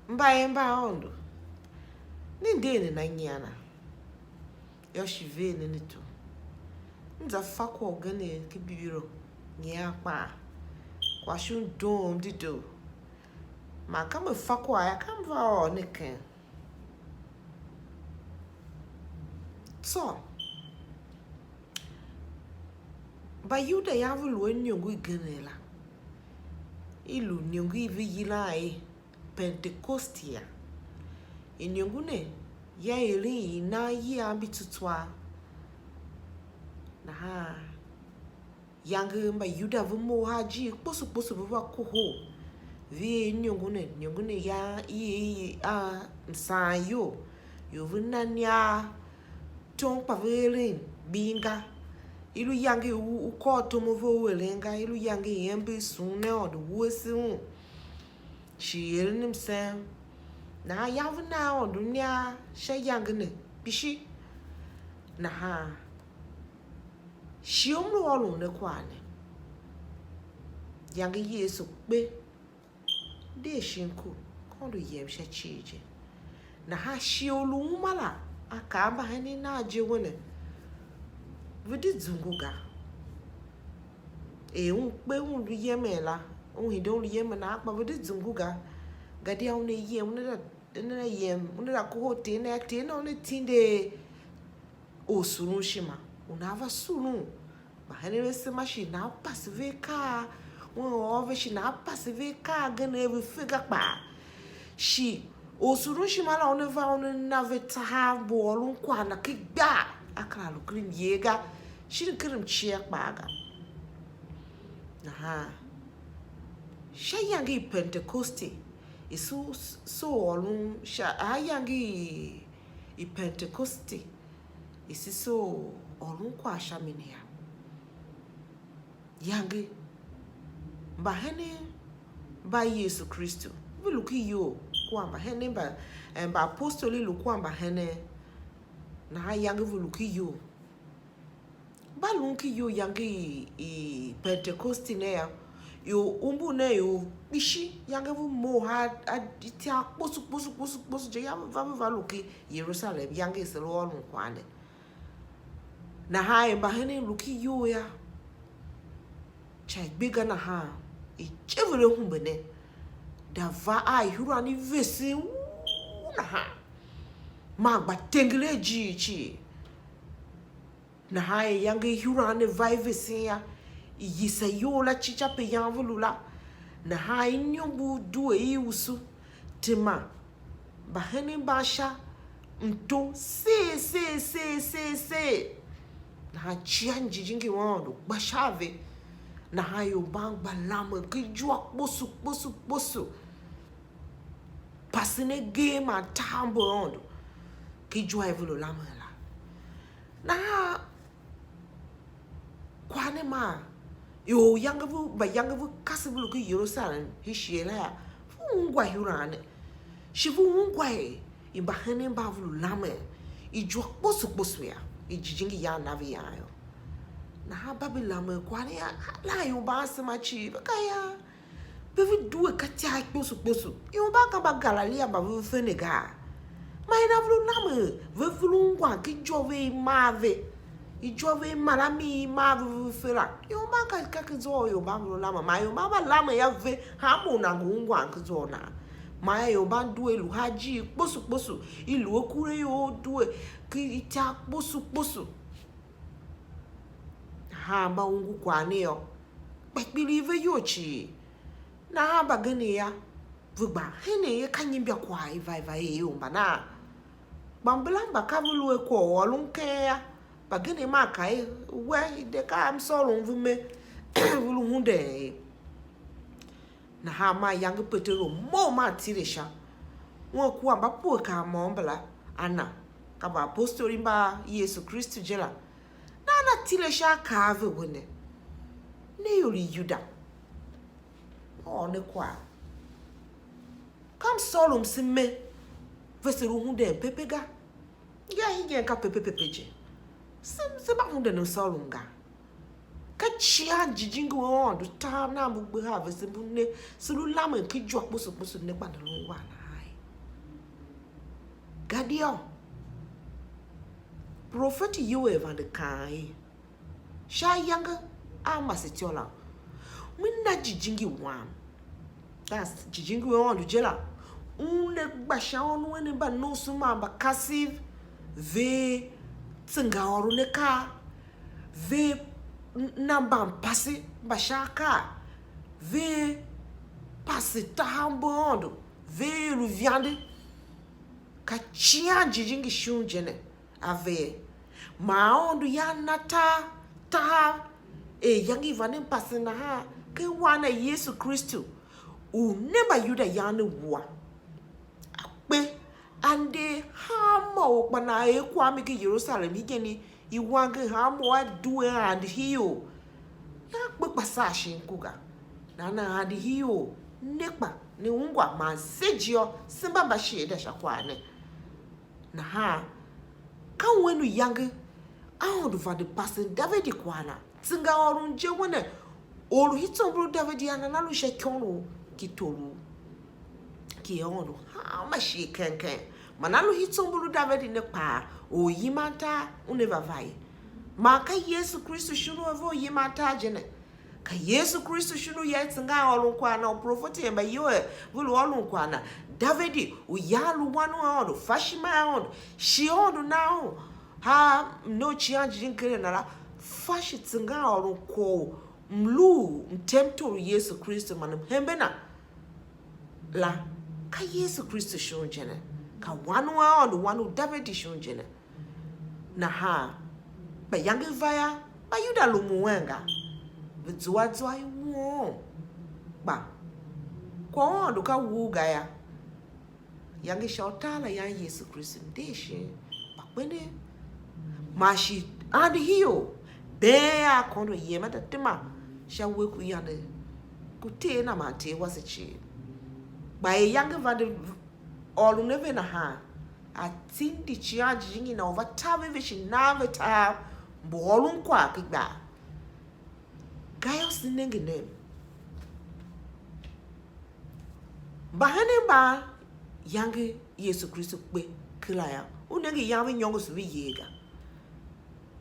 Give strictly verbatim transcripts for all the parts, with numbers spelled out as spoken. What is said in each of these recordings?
Mbayev mba Aôndo, ne nder nena nyian a? Yô, shi ver nen ato. M za fa kwagh ugen ken Bibilo nyian kpaa, kwagh shi u doom dedoo. Man ka me fa kwagh yô, ka m va ôr ne ken. Tsô, Mbayuda yô, ve lu a iniongo igen la, i lu iniongo i ve yilan er Pentekosti yô. Iniongo ne ya eren i nan iyiav mbi tsutswaa. Nahan yange Mbayuda ve mough a ajiir kposo kposo, ve va kohol, ve er iniongo ne, iniongo ne ya i er a msaan iyol, ior ve na iniav tom kpa ve eren gbing ga. I lu yange u, u kôr tom u ve u eren ga, i lu yange i ember sughun Aôndo wuese un, shi i eren msen. Nahan yange ve na Aôndo iniav sha iyange ne kpishi. Nahan shi u m lu ôron ne kwagh ne, yange Yesu kpe, de shin ku, kôndo yem sha cii je. Nahan shighe u lu uma la, a kaa mbahenen nav je we ne, ve di zungu ga. Er un kpe un lu yemen la, un hide un lu yemen la, kpa ve di zungu ga, gadia una yem, una da, una yem, una da kohol Ter na, Ter na una tinde orsurunshima u nan va surun. Mbahenen ve asema shi nan pase ve akaa, un ôr ve shi nan pase ve akaa agen a ve fe ga kpaa. Shi orsurunshima la una va una na ve tsahav mbu ôron kwagh na ken igbar, a kera lu ken myer ga, shin ken mcia kpaa ga. Nahan sha iyange i Pentekosti, i su, su ôron sha a iyange i, i Pentekosti, i se se u ôron kwagh sha mi ne yô. Yange mbahenen mba Yesu Kristu ve lu ken iyol kua mbahenen mba, eh, mbaapostoli lu kua mbahenen, nahan yange ve lu ken iyol. Mba lun ken iyol yange i, i Pentekosti ne yô, ior umbur nen ior kpishi, yange ve mough a, a ityav kposo kposo kposo kposo je, ya ve va, ve va lu ken Yerusalem, yange i se lu ôron kwagh ne. Nahan er mbahenen lu ken iyol yô, ca i gbe ga nahan, i je ve le humbe ne, da va a ihurani vesen u nahan, man gba tenger a ijiir cii. Nahan er yange ihurani ne va i vesen yô, i yisa iyol la cii sha pe yan ve lu la. Nahan inyombo due i usu, tema mbahenen mban sha mto ser ser ser ser ser. Nahan cia Jijingi u Aôndo gba sha a ve. Nahan ior mban gba lamen ken izua kposo kposo kposo, pasen agee man tahav mbu Aôndo ken izua i ve lu lamen la. Nahan kwagh ne maa ior yange ve, mbayange ve kase ve lu ken Yerusalem hen shighe la yô, ve ungwa ihurani ne. Shi ve ungwa er i mbahenen mban ve lu lamen izua kposo kposo yô, i Jijingi yan na ve yan yô. Nahan mba ve lamen kwagh ne yô, a lan ior mban asema cii, ve kaa yô, ve ve due ka ityav kposo kposo. Ior mba ka Mbagalilia mba ve fe ne gaa? Man i na ve lu lamen, ve ve lu ungwan ken izua ve i mar ve, izua ve i mar a mi i mar ve ve fe la. Ior mba ka, ka ken zwa u ior mba ve lu lamen, man ior mba va lamen yô, ve hanmô u nan ngu ungwan ken zwa u nan. Man ior mba due lu ha ajiir kposo kposo, i lu akuraior due ken ityav kposo kposo. Nahan mba ungu kwagh ne yô, kpa kpiligh ve iyol cii. Nahan mbagenev yô, ve gba henen ye, ka nyi imba kwagh i va, i va er ior mba nan? Kpa mbala mba ka ve lu a kwagh u ôron ken yô, mbagenev maa kaa er: We, i de ka msôrom ve me, ve lu hunden ye. Nahan maa yange Peteru mough maa tile sha. Una kua mba pue kar môm mbala, a na, ka mbaapostoli mba Yesu Kristu je la. Nahan a tile sha a kaa a ve, we ne, ne ior i Yuda, ôr ne kwagh. Ka msôrom se me, ve se lu hunden pepe ga. Ngia hingen ka pepe pepe je. Se, se mba hunden msôrom ga. Ka cian Jijingi u Aôndo tahav nan mbu gbe a vese mbu ne, se lu lamen ken izua kposo kposo ne, kpa ne lu ungwan nahan ye. Gadia profeti Yoel vande kaan er, sha ayange a masetyô la, me na jijingi wam, that's jijingi u Aôndo je la, una gba sha ônov a mbanomso man mbakasev, ve tsengaôron akaa, ve na mbampase mba sha akaa, ve pase tahav mbu Aôndo, ve er ivande. Ka Icighan Jijingi shon je ne a ver. Man Aôndo yange na tar tahav er iyange i vande mpase nahan ken Wan na Yesu Kristu, u ne Mbayuda yange ne wua. A kpe, a nder hanmô u kpa nan er kwagh mi ken Yerusalem hegen i wanger hanmô a due ande hior. Yô, a kpe kpa saa shin ku ga. Nahan a ande hior, ne kpa ne ungwa man se je yô, se mba mbashiada sha kwagh ne. Nahan ka wen u iyange Aôndo vande pasen Davidi kwagh na, tsengaôron je we ne, or u hii tsombor u Davidi a nana lu sha ikônough ki tor u ki Aôndo hanma shighe keng keng. Man a lu hii tsombor u Davidi ne kpaa, or u yiman tar una va va ye. Man ka Yesu Kristu shon u a ve u yiman tar je ne. Ka Yesu Kristu shon u ya i tsengan ôron kwagh na, uprofeti er Mbayoel ve lu ôron kwagh na. Davidi u ya a lu wan u Aôndo, fa ishima i Aôndo, shi Aôndo na un, ha ne u Icighan Jijingi ker a na la, fa shi tsengan ôron kwagh u mlu u mtem tor u Yesu Kristu man m hembe na la, ka Yesu Kristu shon je ne, ka Wan u Aôndo, Wan u Davidi shon je ne. Nahan, kpa iyange va yô, Mbayuda lumun wen ga, ve zua zwa i won, kpa kwagh u Aôndo ka wur ga yô. Iyange sha utar la yan Yesu Kristu nder shin mbakpenev, man shi ande hior, been a akondo yem, a za tema sha uwe ku yande, ku Ter na man Ter wase cii. Kpa er iyange vande ôron a ve nahan, a tindi Icighan Jijingi na u va taver ve shi nan ve tav mbu ôron kwagh ki gbar. Gayô, se nenge nen, mbahenen mban yange Yesu Kristu kpe kera yô, u nenge yange ve nyôngoso ve yer ga.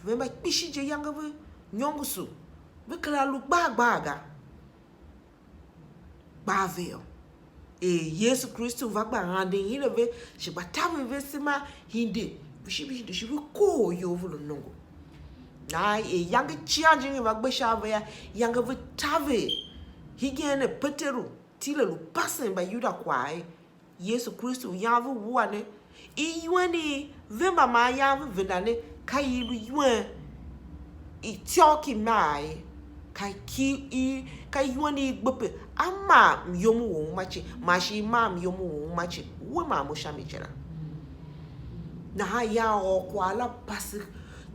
Ve mba kpishi je yange ve nyôngoso, ve kera lu gbar gbar ga. Gba ve yô, er Yesu Kristu va gba anden hire ve, shi gba taver ve asema, hide, ve shi ve hide shi ve kohol iyol ve lu nongo. Nahan er iyange Icighan Jijingi va gbe sha a ve yô, yange ve taver hegen ne Peteru tile lu pasen Mbayuda kwagh er, Yesu Kristu u yan ve wua ne, iwen i ve mba maa yan ve venda ne, ka i lu iwen i ityô ki maa ye, ka ki i, ka iwen i gbe pe a maa myom u uma cii, man shi i maa myom u uma cii, we man mo sha mi je la. Nahan ya ôr kwagh la pase,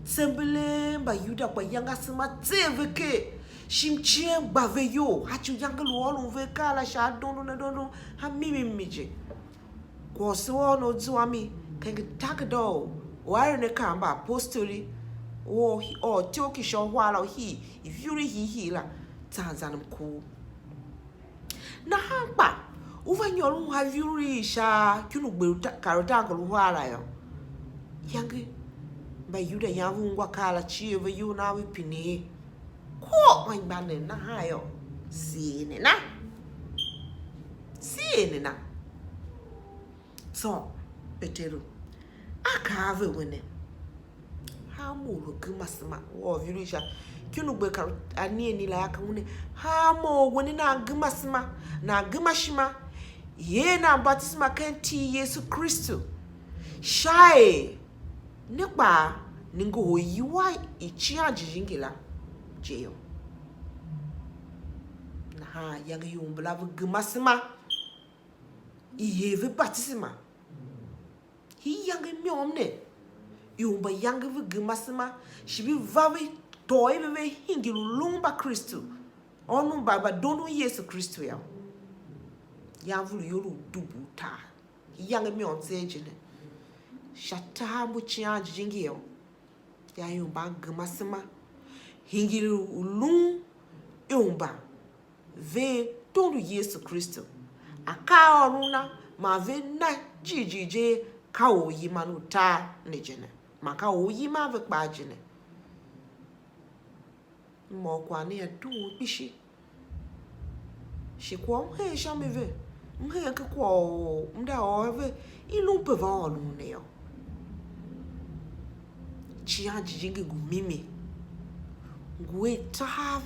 tsembelee Mbayuda kpa yange asema tser ve ker, shi mciem gba ve iyol, a ci u yange lu ôron ve akaa la sha adondon adondon, a mimi mimi je. Kwagh u se ôr ne u zua mi ken takerada u Aôron a kaa mbaapostoli, u ôr, ôr ityough ki sha uhar la u hii, ivur i hii hii la, zan zan mkur. Nahan kpa, u va nyôron ha ivur i sha ikunugber u ta-, kar utaankarahar la yô, yange Mbayuda yan ve ungwa akaa la, cier ve iyol na ve pine er, kwagh u anmgbianev nahan yô, se er nena? Se er nena? Tsô Peteru a kaa a ve, we ne, hanmô u a gema asema, u ôr ivur i sha ikunugber kar anigheni la, a kaa, u ne, hanmô u we ne nan gema asema, nan gema ishima, i er nan batisema ken iti i Yesu Kristu, sha er ne kpaa ne ngohol iwua i Icighan Jijingi la je yô. Nahan iyange ior mbala ve gema asema, i er ve batisema. Hii iyange i môm ne, ior mba yange ve gema asema, shi ve va ve tôô i ve, ve hingir u lun Mbakristu, ônov mba, mba dondon Yesu Kristu yô. Yan ve lu iyol u dubu utar. Iyange i môm tseegh je ne. Sha tahav mbu Icighan Jijingi yô, ya ior mban gema asema, hingir u lun ior mba ve dondo Yesu Kristu. Akaa a ôron na, man ve na jighjigh je, Ka u u yiman utar ne je ne, man ka u u yiman ve kpaa je ne. M ôr kwagh ne a dughun kpishi. Shi kwagh u m hen sha mi ve, m hen ken kwagh u m da ôr ve, i lun pe va ôron ne yô. Icighan Jijingi ngu mimi, ngu a tahav,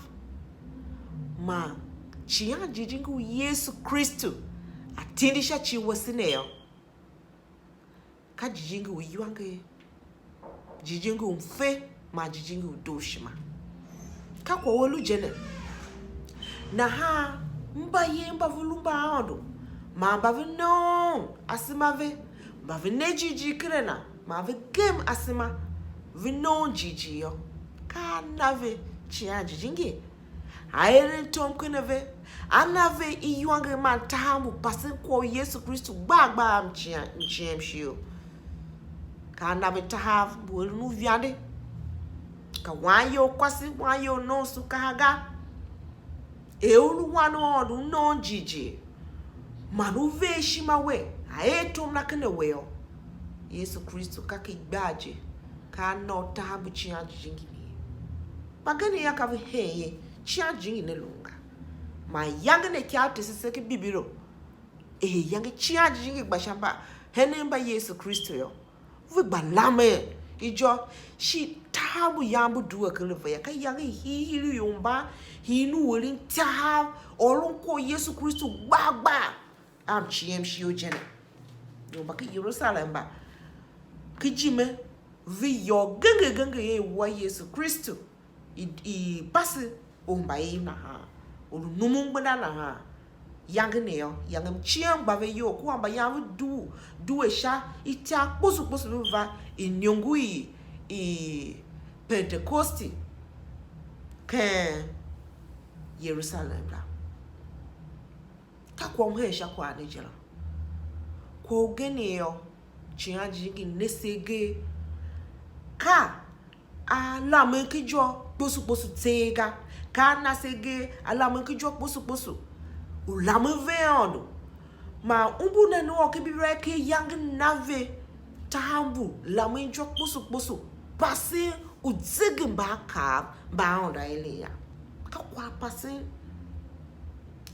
man Icighan Jijingi u Yesu Kristu a tindi sha ci wase ne yô, ka Jijingi u iwanger, Jijingi u mfe, man Jijingi u dooshima. Ka kwagh u a lu je ne. Nahan mbayev mba ve lu mbaaôndo, man mba ve noon asema ve, mba ve ne jighjigh ken a na, man ve gem asema, ve noon jighjigh yô, ka a na ve Icighan Jijingi, a eren tom ken a ve, a na ve iwanger man tahav mbu pasen kwagh u Yesu Kristu gbar gbar a mciem, mciem shighe. Ka a na ve tahav mbu eren uivande, ka wanyol kwase, wanyol nomsokaha ga. Er u lu wan u Aôndo, u noon jighjigh, man u ver ishima wer, a er tom na ken a we yô, Yesu Kristu ka ken igbar je, ka a na u tahav mbu Icighan Jijingi mi. Mbagenev yô, ka ve hen ye, Icighan Jijingi ne lun ga. Man iyange ne ikyav tese se ken Bibilo, er iyange Icighan Jijingi gba sha mba henen mba Yesu Kristu yô, ve gba lamen ijô, shi tahav mbu yan mbu due ken a ve yô, ka iyange i hiihii u ior mban, hii nu u eren tahav, ôron kwagh u Yesu Kristu gbar gbar a mciem shighe u je ne. Ior mba ken Yerusalem mba ken ijime, ve yôô genger genger er i wa Yesu Kristu, i, i pase u mbaiv nahan, u lu numun gbenda nahan. Iyange ne yô, iyange mciem gba ve iyol, kua mbayan ve due, due sha ita kposo kposo ve va iniongo i, i Pentekosti ken Yerusalem la. Ka kwagh u m hen sha kwagh ne je la. Kwagh ugen yô, Icighan Jijingi ne se agee. Ka a lamen ken ijô kposo kposo tseegh ga. Ka a na se agee, a lamen ken ijô kposo kposo. U lamen ve Aôndo. Man umbur nen u ôr ken Bibilo ken iyange na ve, tahav mbu lamen ijô kposo kposo, pasen u zege mbaakaav mba Aôndo a eren yô. Ka kwaghpasen,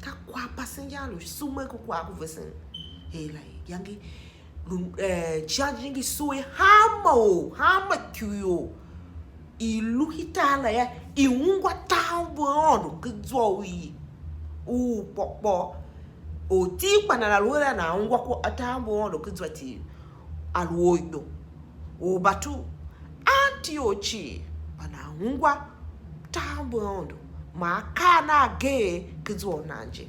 ka kwaghpasen ya lu sumen ku kwagh ku vesen her la ye. Iyange lu, eh, Icighan Jijingi sugh hanma or, hanma ityou i lu hitar la yô, i ungwa tahav mbu Aôndo ken zwa u i, u kpôkpô. Ortiv kpa nana lu her a nan ungwa ko-, tahav mbu Aôndo ken zwa ti a lu origbo. Or batu, anti or cii, kpa nan ungwa tahav mbu Aôndo, man akaa na agee ken zwa u nan je.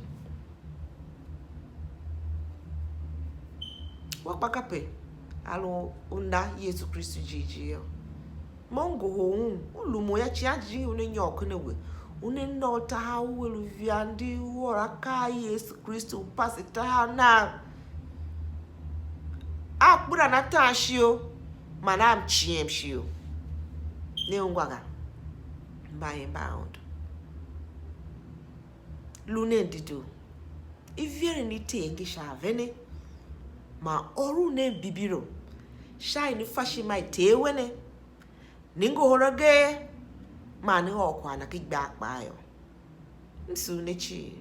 Wa kpa kape a lu u na Yesu Kristu jighjigh yô. Mo m ngohol un, u lumun yô, Icighan Jijingi una nyôr ken a we, una nôô tahav u a lu ivande, u ôr akaa a Yesu Kristu, u pase tahav nav. A kperan a tan shio, man a mciem shio. Ne ungwa ga, mbayev mba Aôndo. Lu nen dedoo. Iveren i Ter ngi sha a ve ne, man ôron nen Bibilo sha i ne fa ishima i Ter we ne, ne ngohol agee, man ne ôr kwagh na ken igbar kpaa yô. M sugh ne cii.